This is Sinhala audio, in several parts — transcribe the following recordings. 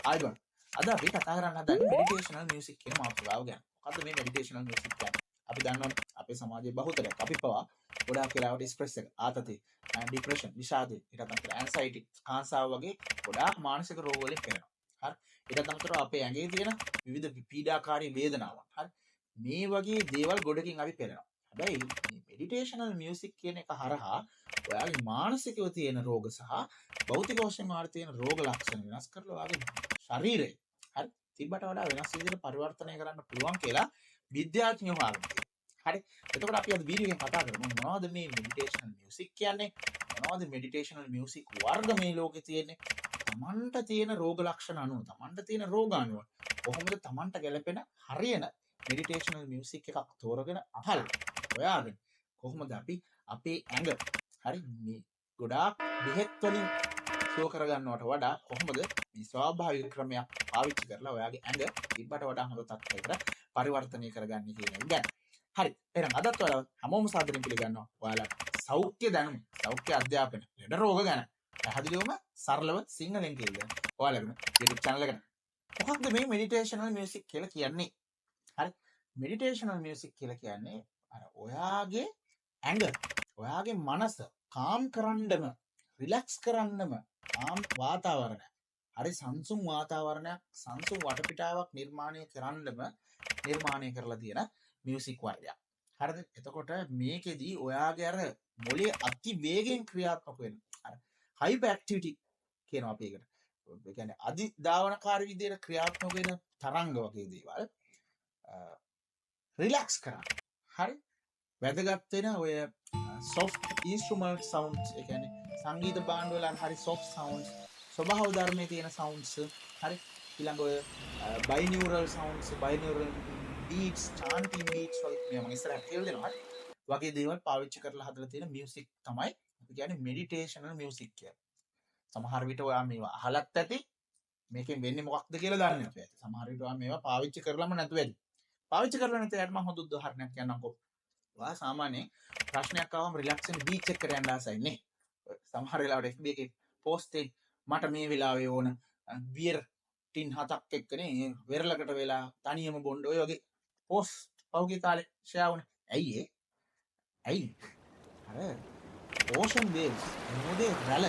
ආයුබෝවන්. අද අපි කතා කරන්න හදන්නේ මෙඩිටේෂනල් මියුසික් කියන මාතෘකාව ගැන. මොකද්ද මේ මෙඩිටේෂනල් මියුසික් කියන්නේ? අපි දන්නවනේ අපේ සමාජයේ බහුතරයක් අපි පවා ගොඩාක් වෙලාවට ස්ට්‍රෙස් එක, ආතතිය, ඩිප්‍රෙෂන්, විෂාදය, ඊට අමතරව ඇන්සයිටි, කාන්සාව වගේ ගොඩාක් මානසික රෝග වලින් පෙළෙනවා. හරි. ඊට අමතරව අපේ ඇඟේ තියෙන විවිධ පීඩාකාරී වේදනාවන්. හරි. මේ වගේ දේවල් ගොඩකින් අපි පෙළෙනවා. හැබැයි මේ මෙඩිටේෂනල් මියුසික් කියන එක හරහා ඔයාගේ මානසිකව තියෙන රෝග සහ භෞතික වශයෙන් ඔයාට තියෙන රෝග ලක්ෂණ වෙනස් කරලා ඔයාගේ ශරීරය හරි තිබ්බට වඩා වෙනස් විදිහට පරිවර්තනය කරන්න පුළුවන් කියලා විද්‍යාඥයෝ හොයාගෙන තියෙනවා. හරි. එතකොට අපි අද වීඩියෝ එකෙන් කතා කරමු මොනවද මේ මෙඩිටේෂනල් මියුසික් කියන්නේ? මොනවද මෙඩිටේෂනල් මියුසික් වර්ග මේ ලෝකේ තියෙන්නේ? තමන්ට තියෙන රෝග ලක්ෂණ අනුව, තමන්ට තියෙන රෝග අනුව කොහොමද තමන්ට ගැලපෙන හරියන මෙඩිටේෂනල් මියුසික් එකක් තෝරගෙන අහලා හොයාගෙන කොහොමද අපි අපේ ඇඟ හරි මේ ගොඩාක් බෙහෙත් වලින් සුව කරගන්නවට වඩා කොහොමද මේ ස්වාභාවික ක්‍රමයක් පාවිච්චි කරලා ඔයාගේ ඇඟ තිබ්බට වඩා හොඳ තත්ත්වයකට පරිවර්තනය කරගන්නේ කියන එක ගැන. හරි. එහෙනම් අදත් ඔයාලා හැමෝම සාදරයෙන් පිළිගන්නවා. ඔයාලා සෞඛ්‍ය දැනුම, සෞඛ්‍ය අධ්‍යාපන, ලෙඩ රෝග ගැන පැහැදිලිවම සරලව සිංහලෙන් කියලා දෙන්න ඔයාලගම YouTube channel එකට. මොකක්ද මේ මෙඩිටේෂනල් මියුසික් කියලා කියන්නේ? හරි. මෙඩිටේෂනල් මියුසික් කියලා කියන්නේ අර ඔයාගේ ඇඟ, ඔයාගේ මනස කාම් කරන්නම, රිලැක්ස් කරන්නම කාම් වාතාවරණයක්. හරි සංසුන් වාතාවරණයක්, සංසුන් වටපිටාවක් නිර්මාණය කරන්නම නිර්මාණය කරලා තියෙන මියුසික් වර්ගයක්. හරිද? එතකොට මේකෙදි ඔයාගේ අර මොලේ අති වේගෙන් ක්‍රියාත්මක වෙන අර හයිපර් ඇක්ටිවිටි කියනවා අපි ඒකට. ඒ කියන්නේ අධි ධාවනකාරී විදියට ක්‍රියාත්මක වෙන තරංග වගේ දේවල් රිලැක්ස් කරන්න. හරි? වැදගත් වෙන ඔය සොෆ්ට් ඉන්ස්ට්‍රුමන්ට් සවුන්ඩ්ස්, ඒ කියන්නේ සංගීත භාණ්ඩ වල හරි සොෆ්ට් සවුන්ඩ්ස්, ස්වභාව ධර්මයේ තියෙන සවුන්ඩ්ස්, හරි ඊළඟ ඔය බයිනියුරල් සවුන්ඩ්ස්, බයිනියුරල් බීට්ස්, චාන්ටිං බීට්ස් වගේ මේවා මම ඉස්සරහට කියලා දෙනවා. හරි වගේ දේවල් පාවිච්චි කරලා හදලා තියෙන මියුසික් තමයි අපි කියන්නේ මෙඩිටේෂනල් මියුසික් කියලා. සමහර විට ඔයා මේවා අහලත් ඇති, මේකෙන් වෙන්නේ මොකක්ද කියලා දන්නේ නැතුව ඇති. සමහර විට ඔයා මේවා පාවිච්චි කරලම නැතුව ඇති. පාවිච්චි කරලා නැති අයට මම හොඳ උදාහරණයක් කියන්නම්කෝ. ඔයා සාමාන්‍යයෙන් ප්‍රශ්නයක් ආවම රිලැක්ස් වෙන්න බීච් එකට යන්න ආසයි නේ. සමහර වෙලාවට FB එකේ පෝස්ට් එක මට මේ වෙලාවේ ඕන බියර් ටින් හතක් එක්කනේ වෙරළකට වෙලා තනියම බොන්න ඔය වගේ පෝස්ට් පහුගිය කාලේ ෂෙයා වුණේ. ඇයි ඒ? ඇයි? අර ඕෂන් වේව්ස්, මුහුදේ රැළ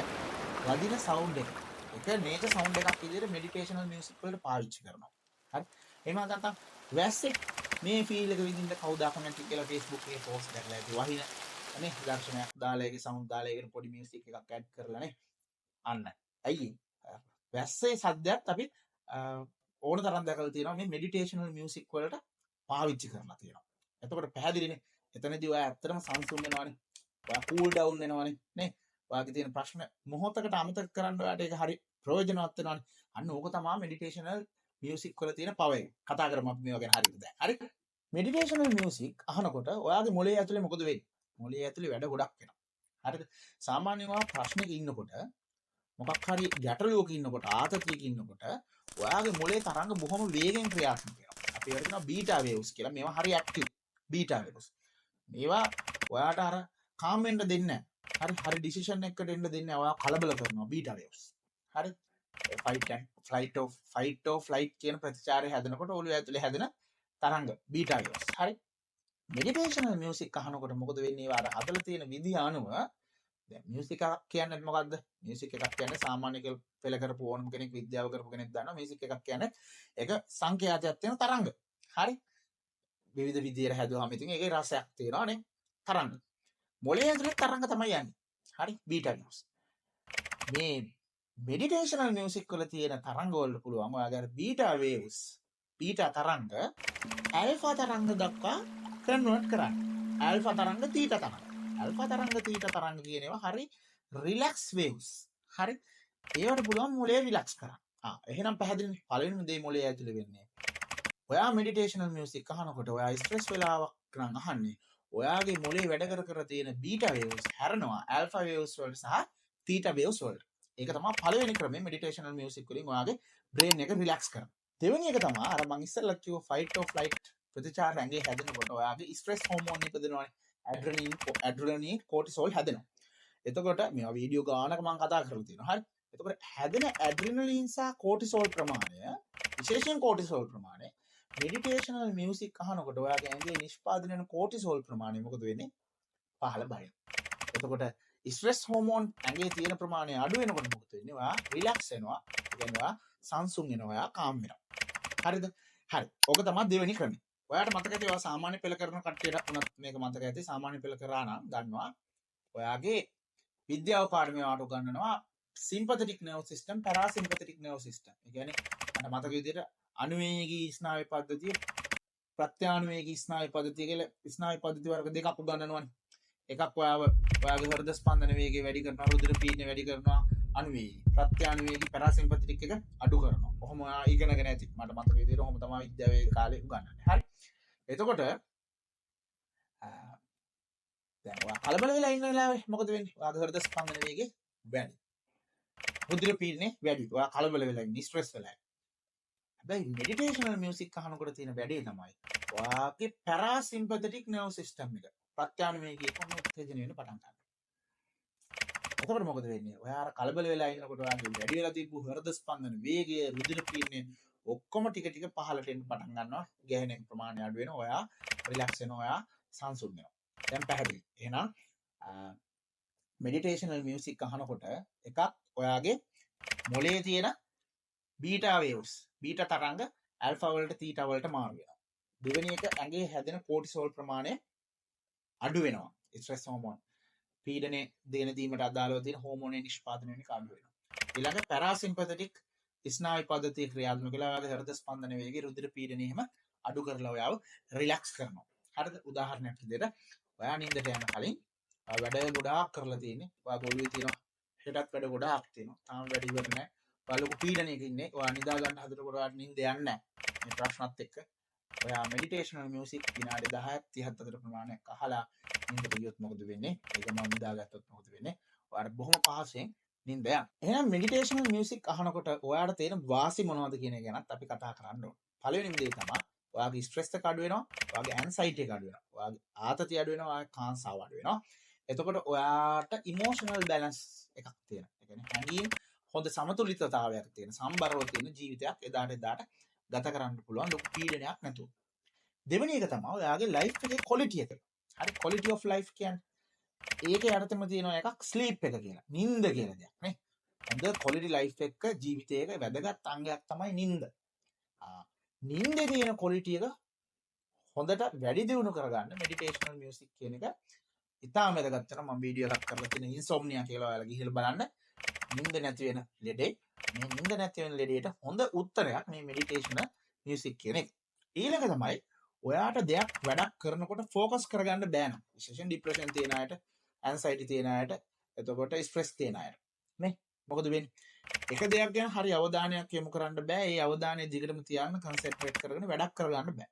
වදින සවුන්ඩ් එක. එක නේචර් සවුන්ඩ් එකක් විදිහට මෙඩිටේෂනල් මියුසික් වලට පාවිච්චි කරනවා. හරි. එහෙම නැත්නම් වැස්සේ මේ ෆීල් එක විඳින්න කවුද අකමැති කියලා Facebook එකේ පෝස්ට් දැකලා ඇති. වහින නේ දර්ශනයක් දාලා ඒකේ සවුන්ඩ් දාලා ඒකට පොඩි මියුසික් එකක් ඇඩ් කරලා නේ. අන්න. ඇයි ඒ? වැස්සේ සද්දයක් අපි ඕන තරම් දැකලා තියෙනවා මේ මෙඩිටේෂනල් මියුසික් වලට පාවිච්චි කරලා තියෙනවා. එතකොට පැහැදිලිනේ. එතනදී ඔයා ඇත්තටම සංසුන් වෙනවනේ. ඔයා කූල් ඩවුන් වෙනවනේ නේ. ඔයාගේ තියෙන ප්‍රශ්න මොහොතකට අමතක කරන්න ඔයාට ඒක හරි ප්‍රයෝජනවත් වෙනවනේ. අන්න ඕක තමයි මෙඩිටේෂනල් මියුසික් වල තියෙන පවර් එක. කතා කරමු අපි මේවා ගැන හරියට දැන්. හරි. මෙඩිටේෂනල් මියුසික් අහනකොට ඔයාගේ මොලේ ඇතුලේ මොකද වෙන්නේ? මොලේ ඇතුලේ වැඩ ගොඩක් වෙනවා. හරිද? සාමාන්‍යයෙන් ඔයා ප්‍රශ්නයක ඉන්නකොට, මොකක් හරි ගැටලුවක ඉන්නකොට, ආතතියක ඉන්නකොට ඔයාගේ මොලේ තරංග බොහොම වේගෙන් ක්‍රියාත්මක වෙනවා. අපි ඒවට කියනවා බීටා වේව්ස් කියලා. මේවා හරි ඇක්ටිව් බීටා වේව්ස්. මේවා ඔයාට අර කාම් වෙන්න දෙන්නේ නැහැ. හරි හරි ඩිසිෂන් එකකට එන්න දෙන්නේ නැහැ. ඔයා කලබල කරනවා බීටා වේව්ස්. හරි? Fight and flight of fight or flight කියන ප්‍රතිචාරය හැදෙනකොට ඔළුව ඇතුලේ හැදෙන තරංග බීටා වේව්ස්. හරි? මෙඩිටේෂනල් මියුසික් අහනකොට මොකද වෙන්නේ? ඒවා අර හදලා තියෙන විදිහ අනුව දැන් මියුසික් එකක් කියන්නේ මොකද්ද? මියුසික් එකක් කියන්නේ සාමාන්‍ය පෙළ කරපු ඕනම කෙනෙක්, විද්‍යාව කරපු කෙනෙක් දන්නවා මියුසික් එකක් කියන්නේ ඒක සංඛ්‍යාතයක් තියෙන තරංග. හරි? විවිධ විදියට හැදුවාම ඉතින් ඒකේ රසයක් තියෙනවා නේ. තරංග. මොලේ ඇතුලේ තරංග තමයි යන්නේ. හරි? Beta waves. මේ මෙඩිටේෂනල් මියුසික් වල තියෙන තරංග වලට පුළුවන් ඔයාගේ අර බීටා වේව්ස්, බීටා තරංග ඇල්ෆා තරංග දක්වා කන්වර්ට් කරන්න. ඇල්ෆා තරංග තීටා තරංග. ඇල්ෆා තරංග තීටා තරංග කියන ඒවා හරි රිලැක්ස් වේව්ස්. හරි? ඒවට පුළුවන් මොලේ රිලැක්ස් කරන්න. ආ එහෙනම් පැහැදිලිනේ. පළවෙනිම දේ මොලේ ඇතුලේ වෙන්නේ. ඔයා මෙඩිටේෂනල් මියුසික් අහනකොට ඔයා ස්ට්‍රෙස් වෙලාවක් නම් අහන්නේ ඔයාගේ මොලේ වැඩ කර කර තියෙන බීටා වේව්ස් හැරෙනවා ඇල්ෆා වේව්ස් වලට සහ තීටා වේව්ස් වලට. ඒක තමයි පළවෙනි ක්‍රමය මෙඩිටේෂනල් මියුසික් වලින් ඔයාගේ බ්‍රේන් එක රිලැක්ස් කරන්න. දෙවෙනි එක තමයි අර මං ඉස්සෙල්ලා කිව්ව ෆයිට් ඕර් ෆ්ලයිට් ප්‍රතිචාර ඇඟේ හැදෙනකොට ඔයාගේ ස්ට්‍රෙස් හෝමෝන් ඉපදෙනවනේ. ඇඩ්‍රනලින්, කෝටිසෝල් හැදෙනවා. එතකොට මේවා වීඩියෝ ගානක මං කතා කරලා තියෙනවා. හරි. එතකොට හැදෙන ඇඩ්‍රිනලින් සහ කෝටිසෝල් ප්‍රමාණය, විශේෂයෙන් කෝටිසෝල් ප්‍රමාණය, මෙඩිටේෂනල් මියුසික් අහනකොට ඔයාගේ ඇඟේ නිෂ්පාදනය වෙන කෝටිසෝල් ප්‍රමාණය මොකද වෙන්නේ? පහළ බහිනවා. එතකොට ස්ට්‍රෙස් හෝමෝන් ඇඟේ තියෙන ප්‍රමාණය අඩු වෙනකොට මොකද වෙන්නේ? ඔයා රිලැක්ස් වෙනවා. ඒ කියන්නේ ඔයා සංසුන් වෙනවා, ඔයා කාම් වෙනවා. හරිද? හරි. ඕක තමයි දෙවෙනි ක්‍රමය. ඔයාට මතක ඇති ඔයා සාමාන්‍ය පෙළ කරන කට්ටියට උනත් මේක මතක ඇති. සාමාන්‍ය පෙළ කරා නම් දන්නවා ඔයාගේ විද්‍යාව පාඩමේ ඔයාට උගන්වනවා සිම්පතටික් නර්ව් සිස්ටම්, පැරාසිම්පතටික් නර්ව් සිස්ටම්. ඒ කියන්නේ මට මතක විදිහට අනුවේගී ස්නායු පද්ධතිය, ප්‍රත්‍යානුවේගී ස්නායු පද්ධතිය කියලා ස්නායු පද්ධති වර්ග දෙකක් උගන්වනවනේ. එකක් ඔයාගේ හෘද ස්පන්දන වේගය වැඩි කරනවා, රුධිර පීඩනය වැඩි කරනවා අනුවේගී. ප්‍රත්‍යානුවේගී පැරාසිම්පතටික් එක අඩු කරනවා. ඔහොම ඔයා ඉගෙනගෙන ඇති. මට මතක විදිහට ඔහොම තමයි විද්‍යාවේ කාලේ උගන්වන්නේ. හරි. එතකොට දැන් ඔයා කලබල වෙලා ඉන්න වෙලාවේ මොකද වෙන්නේ? ඔයාගේ හෘද ස්පන්දන වේගය වැඩි. රුධිර පීඩනය වැඩි. ඔයා කලබල වෙලා ඉන්නේ, ස්ට්‍රෙස් වෙලා. හැබැයි මෙඩිටේෂනල් මියුසික් අහනකොට තියෙන වැඩේ තමයි ඔයාගේ පැරාසිම්පතටික් නර්ව් සිස්ටම් එක ප්‍රත්‍යානුවේගී කොහොම උත්තේජනය වෙන්න පටන් ගන්නවා. එතකොට මොකද වෙන්නේ? ඔයා අර කලබල වෙලා ඉන්නකොට ඔයාගේ වැඩි වෙලා තිබ්බු හෘද ස්පන්දන වේගය, රුධිර පීඩනය ඔක්කොම ටික ටික පහළට එන්න පටන් ගන්නවා. ගැහෙන ප්‍රමාණය අඩු වෙනවා. ඔයා රිලැක්ස් වෙනවා. ඔයා සංසුන් වෙනවා. දැන් පැහැදිලි. එහෙනම් මෙඩිටේෂනල් මියුසික් අහනකොට එකක් ඔයාගේ මොලේ තියෙන බීටා වේව්ස්, බීටා තරංග ඇල්ෆා වලට තීටා වලට මාරු වෙනවා. දෙවෙනි එක ඇඟේ හැදෙන කෝටිසෝල් ප්‍රමාණය අඩු වෙනවා. ස්ට්‍රෙස් හෝමෝන් පීඩනය දෙන දීමට අදාළව තියෙන හෝමෝනය නිෂ්පාදනය වෙන එක අඩු වෙනවා. ඊළඟ පැරාසිම්පතටික් ස්නායු පද්ධතිය ක්‍රියාත්මක වෙලා ඔයාගේ හෘද ස්පන්දන වේගය, රුධිර පීඩනය එහෙම අඩු කරලා ඔයාව රිලැක්ස් කරනවා. හරිද? උදාහරණයක් විදිහට ඔයා නින්දට යන කලින් වැඩ ගොඩාක් කරලා තියෙන්නේ. ඔයාගේ ඔළුවේ තියෙනවා හෙටත් වැඩ ගොඩාක් තියෙනවා. තාම වැඩ ඉවර නෑ. ඔයා ලොකු පීඩනයක ඉන්නේ. ඔයා නිදා ගන්න හදනකොට ඔයාට නින්ද යන්නේ නෑ. මේ ප්‍රශ්නත් එක්ක ඔයා මෙඩිටේෂනල් මියුසික් විනාඩි 10ක් 30ක් අතර ප්‍රමාණයක් අහලා නින්දට ගියොත් මොකද වෙන්නේ? ඒක මම නිදාගත්තොත් මොකද වෙන්නේ? ඔයාට බොහොම පහසුවෙන් නින්ද යනවා. එහෙනම් මෙඩිටේෂනල් මියුසික් අහනකොට ඔයාට තේරෙන වාසි මොනවද කියන එක ගැනත් අපි කතා කරන්න ඕන. පළවෙනිම දේ තමයි ඔයාගේ ස්ට්‍රෙස් එක අඩු වෙනවා, ඔයාගේ ඇන්සයිටි එක අඩු වෙනවා, ඔයාගේ ආතතිය අඩු වෙනවා, ඔයාගේ කාංසාව අඩු වෙනවා. එතකොට ඔයාට ඉමෝෂනල් බැලන්ස් එකක් තියෙනවා. ඒ කියන්නේ හැඟීම් හොඳ සමතුලිතතාවයක් තියෙන, සම්බරව තියෙන ජීවිතයක් එදාට එදාට ගත කරන්න පුළුවන් ලොකු පීඩනයක් නැතුව. දෙවෙනි එක තමයි ඔයාගේ ලයිෆ් එකේ ක්වොලිටි එක. හරි, ක්වොලිටි ඔෆ් ලයිෆ් කියන්නේ ඒක යටතේම තියෙන එකක් ස්ලීප් එක කියලා. නින්ද කියලා දෙයක් නේ. හොඳ ක්වොලිටි ලයිෆ් එක ජීවිතයක වැදගත් අංගයක් තමයි නින්ද. නින්දේ තියෙන ක්වොලිටි එක හොඳට වැඩි දියුණු කරගන්න මෙඩිටේෂනල් මියුසික් කියන එක ඉතාම වැදගත් වෙනවා. මම වීඩියෝ එකක් කරලා තියෙන ඉන්සොම්නියා කියලා ඔයාලා ගිහිල්ලා බලන්න. නින්ද නැති වෙන ලෙඩේ, මේ නින්ද නැති වෙන ලෙඩේට හොඳ උත්තරයක් මේ මෙඩිටේෂනල් මියුසික් කියන එක. ඊළඟ තමයි ඔයාට දෙයක් වැඩක් කරනකොට ෆෝකස් කරගන්න බෑ නම්, විශේෂයෙන් ડિප්‍රෙෂන් තියෙන අයට, ඇන්සයිටි තියෙන අයට, එතකොට ස්ට්‍රෙස් තියෙන අයට නේ මොකද වෙන්නේ? එක දෙයක් ගැන හරි අවධානයක් යොමු කරන්න බෑ. ඒ අවධානය දිගටම තියාගෙන කන්සන්ට්‍රේට් කරගෙන වැඩක් කරගන්න බෑ.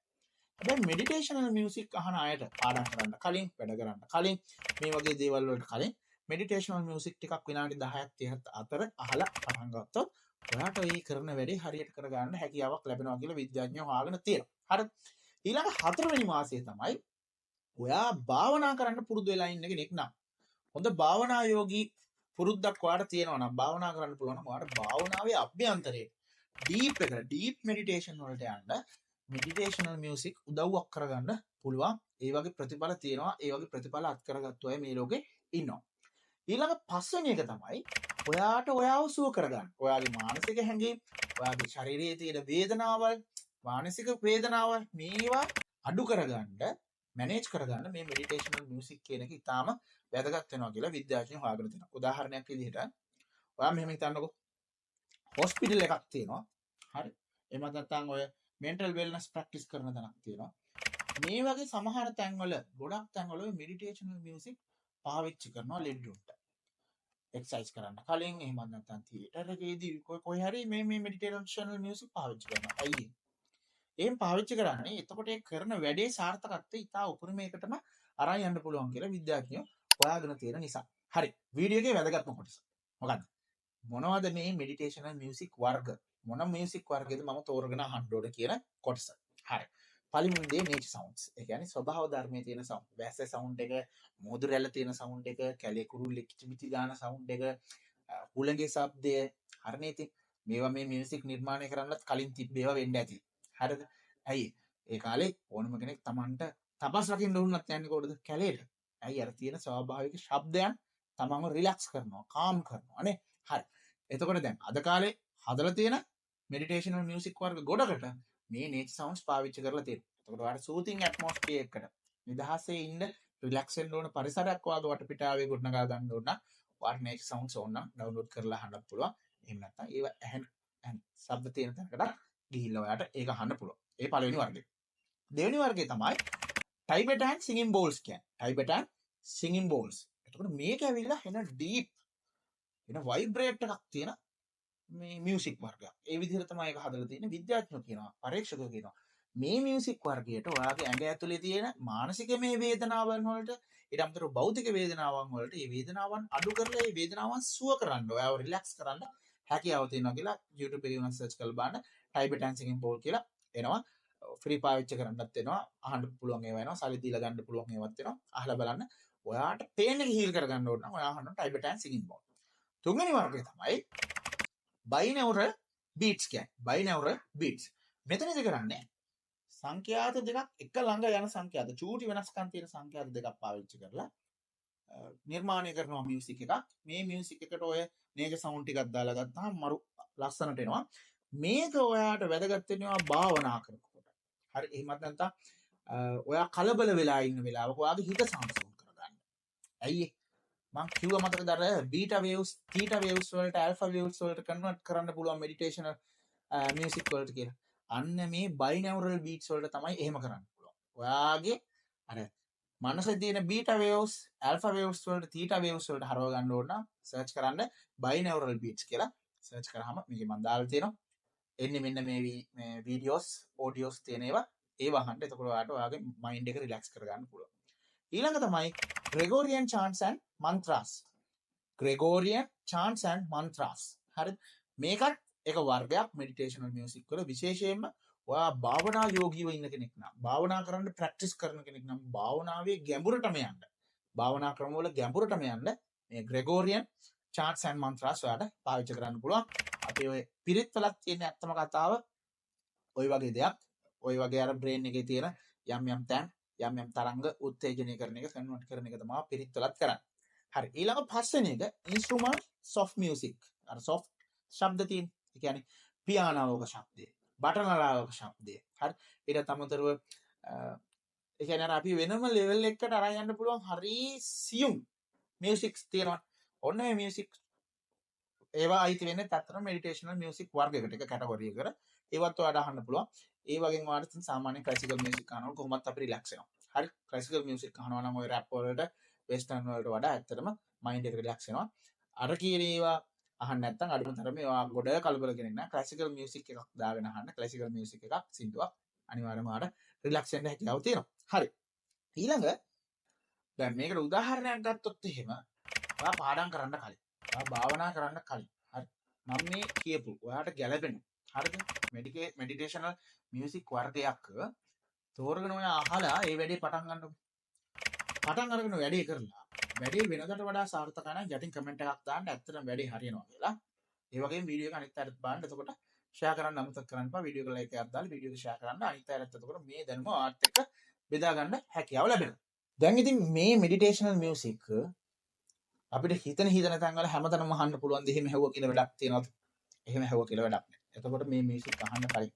හැබැයි මෙඩිටේෂනල් මියුසික් අහන අයට පාඩම් කරන්න කලින්, වැඩ කරන්න කලින්, මේ වගේ දේවල් වලට කලින් මෙඩිටේෂනල් මියුසික් ටිකක් විනාඩි 10ක් 30ක් අතර අහලා පටන් ගත්තොත් ඔයාට ඒ කරන වැඩේ හරියට කරගන්න හැකියාවක් ලැබෙනවා කියලා විද්‍යාඥයෝ හොයාගෙන තියෙනවා. හරි. ඊළඟ හතරවෙනි මාසය තමයි ඔයා භාවනා කරන්න පුරුදු වෙලා ඉන්න කෙනෙක් නම්, හොඳ භාවනා යෝගී පුරුද්දක් ඔයාට තියෙනවා නම්, භාවනා කරන්න පුළුවන් නම්, ඔයාට භාවනාවේ අභ්‍යන්තරයේ ඩීප් එකට, ඩීප් මෙඩිටේෂන් වලට යන්න මෙඩිටේෂනල් මියුසික් උදව්වක් කරගන්න පුළුවන්. ඒ වගේ ප්‍රතිඵල තියෙනවා. ඒ වගේ ප්‍රතිඵල අත් කරගත්තු අය මේ ලෝකේ ඉන්නවා. ඊළඟ පස්වෙනි එක තමයි ඔයාට ඔයාව සුව කරගන්න. ඔයාගේ මානසික හැඟීම්, ඔයාගේ ශරීරයේ තියෙන වේදනාවල්, මානසික වේදනාවල් මේවා අඩු කරගන්න, මැනේජ් කරගන්න මේ මෙඩිටේෂනල් මියුසික් කියන එක ඉතාම වැදගත් වෙනවා කියලා විද්‍යාඥයෝ හොයාගෙන තියෙනවා. උදාහරණයක් විදිහට ඔයා මෙහෙම හිතන්නකෝ. හොස්පිටල් එකක් තියෙනවා. හරි. එහෙම නැත්නම් ඔය මෙන්ටල් වෙල්නස් ප්‍රැක්ටිස් කරන තැනක් තියෙනවා. මේ වගේ සමහර තැන්වල, ගොඩක් තැන්වල ඔය මෙඩිටේෂනල් මියුසික් පාවිච්චි කරනවා ලෙඩ්ඩුන්ට. එක්සර්සයිස් කරන්න කලින්, එහෙම නැත්නම් තියටර් එකේදී කොයි හරි මේ මේ මෙඩිටේෂනල් මියුසික් පාවිච්චි කරනවා. ඇයි ඒ? එහෙම පාවිච්චි කරන්නේ එතකොට ඒ කරන වැඩේ සාර්ථකත්වය ඉතා උපරිමයකටම අරන් යන්න පුළුවන් කියලා විද්‍යාඥයෝ හොයාගෙන තියෙන නිසා. හරි. වීඩියෝ එකේ වැදගත්ම කොටස. මොකද්ද? මොනවද මේ මෙඩිටේෂනල් මියුසික් වර්ග? මොන මියුසික් වර්ගයද මම තෝරගෙන අහන්න ඕන කියන කොටස. හරි. පළවෙනි දේ නේචර් සවුන්ඩ්ස්. ඒ කියන්නේ ස්වභාව ධර්මයේ තියෙන සවුන්ඩ්. වැස්සේ සවුන්ඩ් එක, මුහුදු රැළ තියෙන සවුන්ඩ් එක, කැලේ කුරුල්ලෙක් කිචිමිචි ගාන සවුන්ඩ් එක, හුළඟේ ශබ්දය. හරිනේ. ඉතින් මේවා මේ මියුසික් නිර්මාණය කරන්නත් කලින් තිබ්බ ඒවා වෙන්න ඇති. හරිද? ඇයි ඒ කාලේ ඕනම කෙනෙක් තමන්ට තපස් රකින්න ඕනත් යන්නේ කොහෙටද? කැලේට. ඇයි අර තියෙන ස්වාභාවික ශබ්දයන් තමන්ව රිලැක්ස් කරනවා, කාම් කරනවා නේ. හරි. එතකොට දැන් අද කාලේ හදලා තියෙන මෙඩිටේෂනල් මියුසික් වර්ග ගොඩකට මේ නේචර් සවුන්ඩ්ස් පාවිච්චි කරලා තියෙනවා. එතකොට ඔයාලට සූතින් ඇට්මොස්ෆියර් එකකට නිදහසේ ඉන්න, රිලැක්ස් වෙන්න ඕන පරිසරයක් ඔයාගේ වටපිටාවේ ගොඩනගා ගන්න ඕන නම් ඔයාලට නේචර් සවුන්ඩ්ස් ඕන නම් ඩවුන්ලෝඩ් කරලා අහන්නත් පුළුවන්. එහෙම නැත්නම් ඒව ඇහෙන ශබ්ද තියෙන තැනකට ගිහිල්ලා ඔයාට ඒක අහන්න පුළුවන්. ඒ පළවෙනි වර්ගය. දෙවෙනි වර්ගය තමයි ටයිබෙටන් සිංගින් බෝල්ස් කියන්නේ. ටයිබෙටන් සිංගින් බෝල්ස්. එතකොට මේක ඇවිල්ලා එන ඩීප් එන වයිබ්‍රේට් එකක් තියෙන මේ මියුසික් වර්ගයක්. ඒ විදිහට තමයි ඒක හදලා තියෙන්නේ. විද්‍යාඥයෝ කියනවා, පරීක්ෂකයෝ කියනවා. මේ මියුසික් වර්ගයට ඔයාගේ ඇඟ ඇතුලේ තියෙන මානසික මේ වේදනාවන් වලට, ඊට අමතරව භෞතික වේදනාවන් වලට, මේ වේදනාවන් අඩු කරලා ඒ වේදනාවන් සුව කරන්න, ඔයාව රිලැක්ස් කරන්න හැකියාව තියෙනවා කියලා YouTube එකේ උනත් සර්ච් කරලා බලන්න ටයිබෙටන් සිංගින් බෝල් කියලා එනවා. ෆ්‍රී පාවිච්චි කරන්නත් එනවා. අහන්න පුළුවන් ඒවා එනවා. සල්ලි දීලා ගන්න පුළුවන් ඒවාත් එනවා. අහලා බලන්න. ඔයාට පේන් එක හීල් කරගන්න ඕන නම් ඔයා අහන්න ටයිබෙටන් සිංගින් බෝල්. තුන්වෙනි වර්ගය තමයි බයිනැවුරල් බීට්ස් කියන්නේ. බයිනැවුරල් බීට්ස්. මෙතනදි කරන්නේ සංඛ්‍යාත දෙකක් එක ළඟ යන සංඛ්‍යාත, චූටි වෙනස්කම් තියෙන සංඛ්‍යාත දෙකක් පාවිච්චි කරලා නිර්මාණය කරනවා මියුසික් එකක්. මේ මියුසික් එකට ඔය නේචර් සවුන්ඩ් ටිකක් දාලා ගත්තාම මරු ලස්සනට එනවා. මේක ඔයාට වැදගත් වෙනවා භාවනා කරනකොට. හරි, එහෙමත් නැත්නම් ඔයා කලබල වෙලා ඉන්න වෙලාවක ඔයාගේ හිත සංසුන් කරගන්න. ඇයි ඒ? මං කිව්වා මතකද අර බීටා වේව්ස්, තීටා වේව්ස් වලට, ඇල්ෆා වේව්ස් වලට කන්වර්ට් කරන්න පුළුවන් මෙඩිටේෂනල් මියුසික් වලට කියලා. අන්න මේ බයිනැවුරල් බීට්ස් වලට තමයි එහෙම කරන්න පුළුවන්. ඔයාගේ අර මනසේ තියෙන බීටා වේව්ස්, ඇල්ෆා වේව්ස් වලට, තීටා වේව්ස් වලට හරව ගන්න ඕන නම් සර්ච් කරන්න බයිනැවුරල් බීට්ස් කියලා. සර්ච් කරාම මේකේ මං දාලා තියෙනවා. එන්නේ මෙන්න මේ මේ වීඩියෝස්, ඔඩියෝස් තියෙන ඒවා. ඒවා අහන්න. එතකොට ඔයාට ඔයාගේ මයින්ඩ් එක රිලැක්ස් කරගන්න පුළුවන්. ඊළඟ තමයි ග්‍රෙගෝරියන් චාන්ට්ස් ඇන්ඩ් මන්ත්‍රාස්. ග්‍රෙගෝරියන් චාන්ට්ස් ඇන්ඩ් මන්ත්‍රාස්. හරිද? මේකත් එක වර්ගයක් මෙඩිටේෂනල් මියුසික් වල. විශේෂයෙන්ම ඔයා භාවනා යෝගීව ඉන්න කෙනෙක් නම්, භාවනා කරන්න ප්‍රැක්ටිස් කරන කෙනෙක් නම්, භාවනාවේ ගැඹුරටම යන්න, භාවනා ක්‍රමවල ගැඹුරටම යන්න මේ ග්‍රෙගෝරියන් චාන්ට්ස් ඇන්ඩ් මන්ත්‍රාස් ඔයාට පාවිච්චි කරන්න පුළුවන්. අපේ ඔය පිරිත් වලත් තියෙන ඇත්තම කතාව ඔය වගේ දෙයක්. ඔය වගේ අර බ්‍රේන් එකේ තියෙන යම් යම් තැන්, යම් යම් තරංග උත්තේජනය කරන එක, කන්වර්ට් කරන එක තමයි පිරිත් වලත් කරන්නේ. හරි, ඊළඟ පස්වෙනි එක ඉන්ස්ට්‍රුමන්ට් සොෆ්ට් මියුසික්. අර සොෆ්ට් ශබ්ද තියෙන. ඒ කියන්නේ පියානෝවක ශබ්දය, බටනලාවක ශබ්දය. හරි. ඊටත් අමතරව ඒ කියන්නේ අර අපි වෙනම ලෙවල් එකකට අරන් යන්න පුළුවන් හරි සියුම් මියුසික්ස් තියෙනවා. ඔන්න මේ මියුසික් ඒවා අයිති වෙන්නේ ඇත්තටම මෙඩිටේෂනල් මියුසික් වර්ගයකට, එක කැටගරි එකකට. ඒවත් ඔයාලට අහන්න පුළුවන්. ඒ වගේම ඔයාලට ඉතින් සාමාන්‍ය ක්ලාසිකල් මියුසික් අහනකොට කොහොමත් අපි රිලැක්ස් වෙනවා. හරි. ක්ලාසිකල් මියුසික් අහනවා නම් ඔය රැප් වලට, වෙස්ටර්න් වලට වඩා ඇත්තටම මයින්ඩ් එක රිලැක්ස් වෙනවා. අර කියන ඒවා අහන්න නැත්නම් අඩුම තරමේ ඔයා ගොඩ කලබල කෙනෙක් නම් ක්ලාසිකල් මියුසික් එකක් දාගෙන අහන්න. ක්ලාසිකල් මියුසික් එකක්, සින්දුවක් අනිවාර්යයෙන්ම ඔයාලට රිලැක්ස් වෙන්න හැකියාව තියෙනවා. හරි. ඊළඟ දැන් මේකට උදාහරණයක් ගත්තොත් එහෙම ඔයා පාඩම් කරන්න කලින්, ඔයා භාවනා කරන්න කලින්, හරි, මම මේ කියපු ඔයාට ගැළපෙන, හරිද, මෙඩිටේෂනල් මියුසික් වර්ගයක් තෝරගෙන ඔයා අහලා ඒ වැඩේ පටන් ගන්නකො. පටන් අරගෙන වැඩේ කරලා වැඩේ වෙනදට වඩා සාර්ථක නම් යටින් කමෙන්ට් එකක් දාන්න ඇත්තටම වැඩේ හරියනවා කියලා. ඒ වගේම වීඩියෝ එක අනිත් අයටත් බලන්න. එතකොට ෂෙයා කරන්න අමතක කරන්න එපා. වීඩියෝ එක ලයික් එකක් දාලා වීඩියෝ එක ෂෙයා කරන්න. අනිත් අයටත් එතකොට මේ දැනුම ඔයාත් එක්ක බෙදා ගන්න හැකියාව ලැබෙනවා. දැන් ඉතින් මේ මෙඩිටේෂනල් මියුසික් අපිට හිතන හිතන තැන් වල හැමතැනම අහන්න පුළුවන් ද? එහෙම ඇහුවා කියලා වැඩක් තියනවද? එහෙම ඇහුවා කියලා වැඩක් නෑ. එතකොට මේ මියුසික් අහන්න කලින්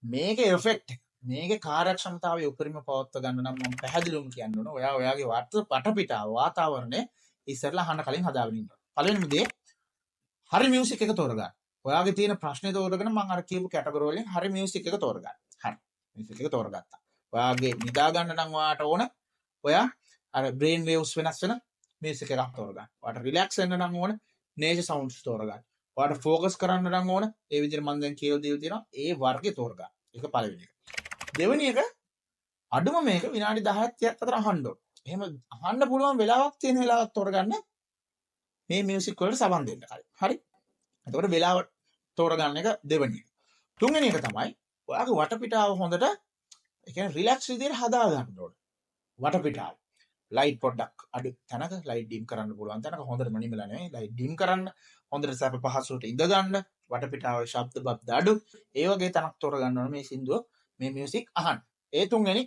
මේකේ එෆෙක්ට් එක, මේකේ කාර්යක්ෂමතාවය උපරිම පවත්වා ගන්න නම් මම පැහැදිලිවම කියන්න ඕන, ඔයා ඔයාගේ වටපිටාව, වාතාවරණය ඉස්සරලා අහන්න කලින් හදාගෙන ඉන්න ඕන. පළවෙනිම දේ හරි මියුසික් එක තෝරගන්න. ඔයාගේ තියෙන ප්‍රශ්නේ තෝරගෙන මම අර කියපු කැටගරි වලින් හරි මියුසික් එක තෝරගන්න. හරි. මියුසික් එක තෝරගත්තා. ඔයාගේ නිදා ගන්න නම් ඔයාට ඕන ඔයා අර බ්‍රේන් වේව්ස් වෙනස් වෙන මියුසික් එකක් තෝරගන්න. ඔයාට රිලැක්ස් වෙන්න නම් ඕන නේචර් සවුන්ඩ්ස් තෝරගන්න. ඔයාට ෆෝකස් කරන්න නම් ඕන ඒ විදිහට මම දැන් කියලා දීලා තියෙනවා ඒ වර්ගය තෝරගන්න. ඒක පළවෙනි එක. දෙවෙනි එක අඩුම මේක විනාඩි 10ක් 30ක් අතර අහන්න ඕන. එහෙම අහන්න පුළුවන් වෙලාවක් තියෙන වෙලාවක් තෝරගන්න මේ මියුසික් වලට සවන් දෙන්න කලින්. හරි. එතකොට වෙලාව තෝරගන්න එක දෙවෙනි එක. තුන්වෙනි එක තමයි ඔයාගේ වටපිටාව හොඳට, ඒ කියන්නේ රිලැක්ස් විදියට හදා ගන්න ඕන. වටපිටාව. ලයිට් පොඩ්ඩක් අඩු තැනක, ලයිට් ඩිම් කරන්න පුළුවන් තැනක, හොඳටම නිමලා නෙවෙයි, ලයිට් ඩිම් කරන්න, හොඳට සැප පහසුවට ඉඳ ගන්න, වටපිටාවේ ශබ්ද බබ්ද අඩු, ඒ වගේ තැනක් තෝරගන්න ඕනේ මේ සින්දුව, මේ මියුසික් අහන්න. ඒ තුන්වෙනි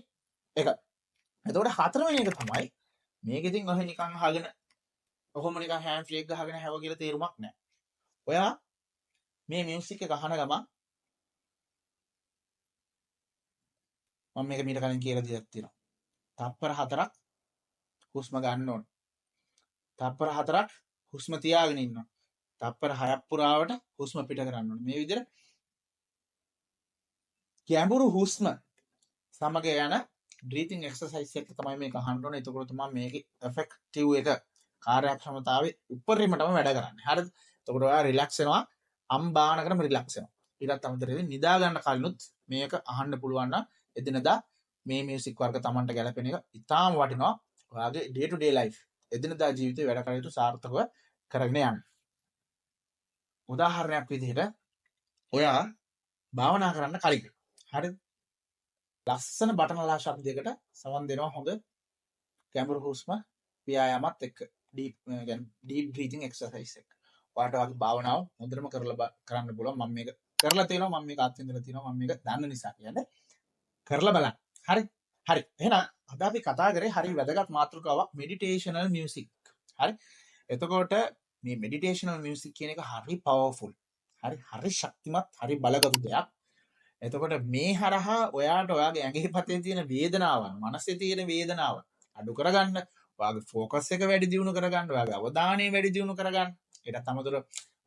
එක. එතකොට හතරවෙනි එක තමයි මේක ඉතින් ඔහෙ නිකන් අහගෙන ඔහොම නිකන් හෑන්ඩ් ෆ්‍රී එක ගහගෙන හැව කියලා තේරුමක් නෑ. ඔයා මේ මියුසික් එක අහන ගමන් මම මේක මීට කලින් කියලා දීලා තියෙනවා. තප්පර 4ක් හුස්ම ගන්න ඕන. තප්පර 4ක් හුස්ම තියාගෙන ඉන්න ඕන. තප්පර 6ක් පුරාවට හුස්ම පිට කරන්න ඕන. මේ විදිහට ගැඹුරු හුස්ම සමග යන බ්‍රීතිං එක්සර්සයිස් එක තමයි මේක අහන්න ඕනේ. එතකොට තමයි මේකේ එෆෙක්ටිව් එක කාර්යක්ෂමතාවය උපරිමටම වැඩ කරන්නේ. හරිද? එතකොට ඔයා රිලැක්ස් වෙනවා. අම්බානකටම රිලැක්ස් වෙනවා. ඊටත් අමතරව නිදා ගන්න කලිනුත් මේක අහන්න පුළුවන් නම් එදිනදා මේ මියුසික් වර්ග Tamanට ගැලපෙන එක ඉතාම වටිනවා. ඔයාගේ ඩේ ටු ඩේ ලයිෆ් එදිනදා ජීවිතේ වැඩ කටයුතු සාර්ථකව කරගෙන යන්න. උදාහරණයක් විදිහට ඔයා භාවනා කරන්න කලින් හරිද? ලස්සන බටනලා ශබ්දයකට සවන් දෙනවා හොඳ ගැඹුරු හුස්ම ව්‍යායාමත් එක්ක ඩීප් ඩීප් බ්‍රීතිං එක්සර්සයිස් එක. ඔයාට ඔයාගේ භාවනාව හොඳටම කරලා කරන්න පුළුවන්. මම මේක කරලා තියෙනවා, මම මේක අත්විඳලා තියෙනවා, මම මේක දන්න නිසා කියන්නේ. කරලා බලන්න. හරි? හරි. එහෙනම් අද අපි කතා කරේ හරි වැදගත් මාතෘකාවක් මෙඩිටේෂනල් මියුසික්. හරි? එතකොට මේ මෙඩිටේෂනල් මියුසික් කියන එක හරි පවර්ෆුල්. හරි හරි ශක්තිමත්, හරි බලගත් දෙයක්. එතකොට මේ හරහා ඔයාට ඔයාගේ ඇඟේ පතේ තියෙන වේදනාවන්, මනසේ තියෙන වේදනාවන් අඩු කරගන්න, ඔයාගේ ෆෝකස් එක වැඩි දියුණු කරගන්න, ඔයාගේ අවධානය වැඩි දියුණු කරගන්න. ඊටත් අමතරව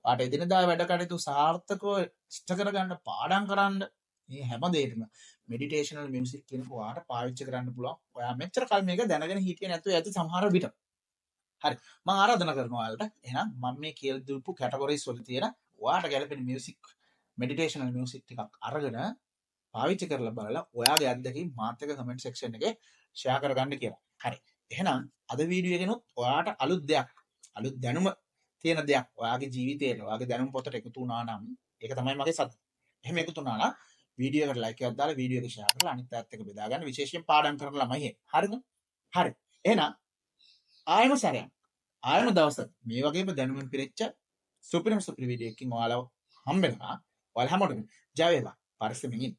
ඔයාට එදිනදා වැඩ කටයුතු සාර්ථකව ඉෂ්ට කරගන්න, පාඩම් කරන්න, මේ හැම දෙයකම මෙඩිටේෂනල් මියුසික් කියන එක ඔයාට පාවිච්චි කරන්න පුළුවන්. ඔයා මෙච්චර කල් මේක දැනගෙන හිටියේ නැතුව ඇති සමහර විට. හරි. මම ආරාධනා කරනවා ඔයාලට. එහෙනම් මම මේ කියලා දීපු කැටගරිස් වල තියෙන ඔයාට ගැලපෙන මියුසික් මෙඩිටේෂනල් මියුසික් ටිකක් අරගෙන පාවිච්චි කරලා බලලා ඔයාගේ අත්දැකීම් මාත් එක්ක කමෙන්ට් සෙක්ෂන් එකේ ෂෙයා කරගන්න කියලා. හරි. එහෙනම් අද වීඩියෝ එකෙනුත් ඔයාට අලුත් දෙයක්, අලුත් දැනුම තියෙන දෙයක් ඔයාගේ ජීවිතේට, ඔයාගේ දැනුම පොතට එකතු වුණා නම් ඒක තමයි මගේ සතුට. එහෙම එකතු වුණා නම් වීඩියෝ එකට ලයික් එකක් දාලා වීඩියෝ එක ෂෙයා කරලා අනිත් අයත් එක්ක බෙදා ගන්න, විශේෂයෙන් පාඩම් කරන ළමයි එහෙම. හරිද? හරි. එහෙනම් ආයෙම සැරයක්, ආයෙම දවසක මේ වගේම දැනුමින් පිරිච්ච සුපිරිම සුපිරි වීඩියෝ එකකින් ඔයාලව හම්බ වෙනවා. ඔයාලා හැමෝටම ජය වේවා. පරිස්සමින් ඉන්න.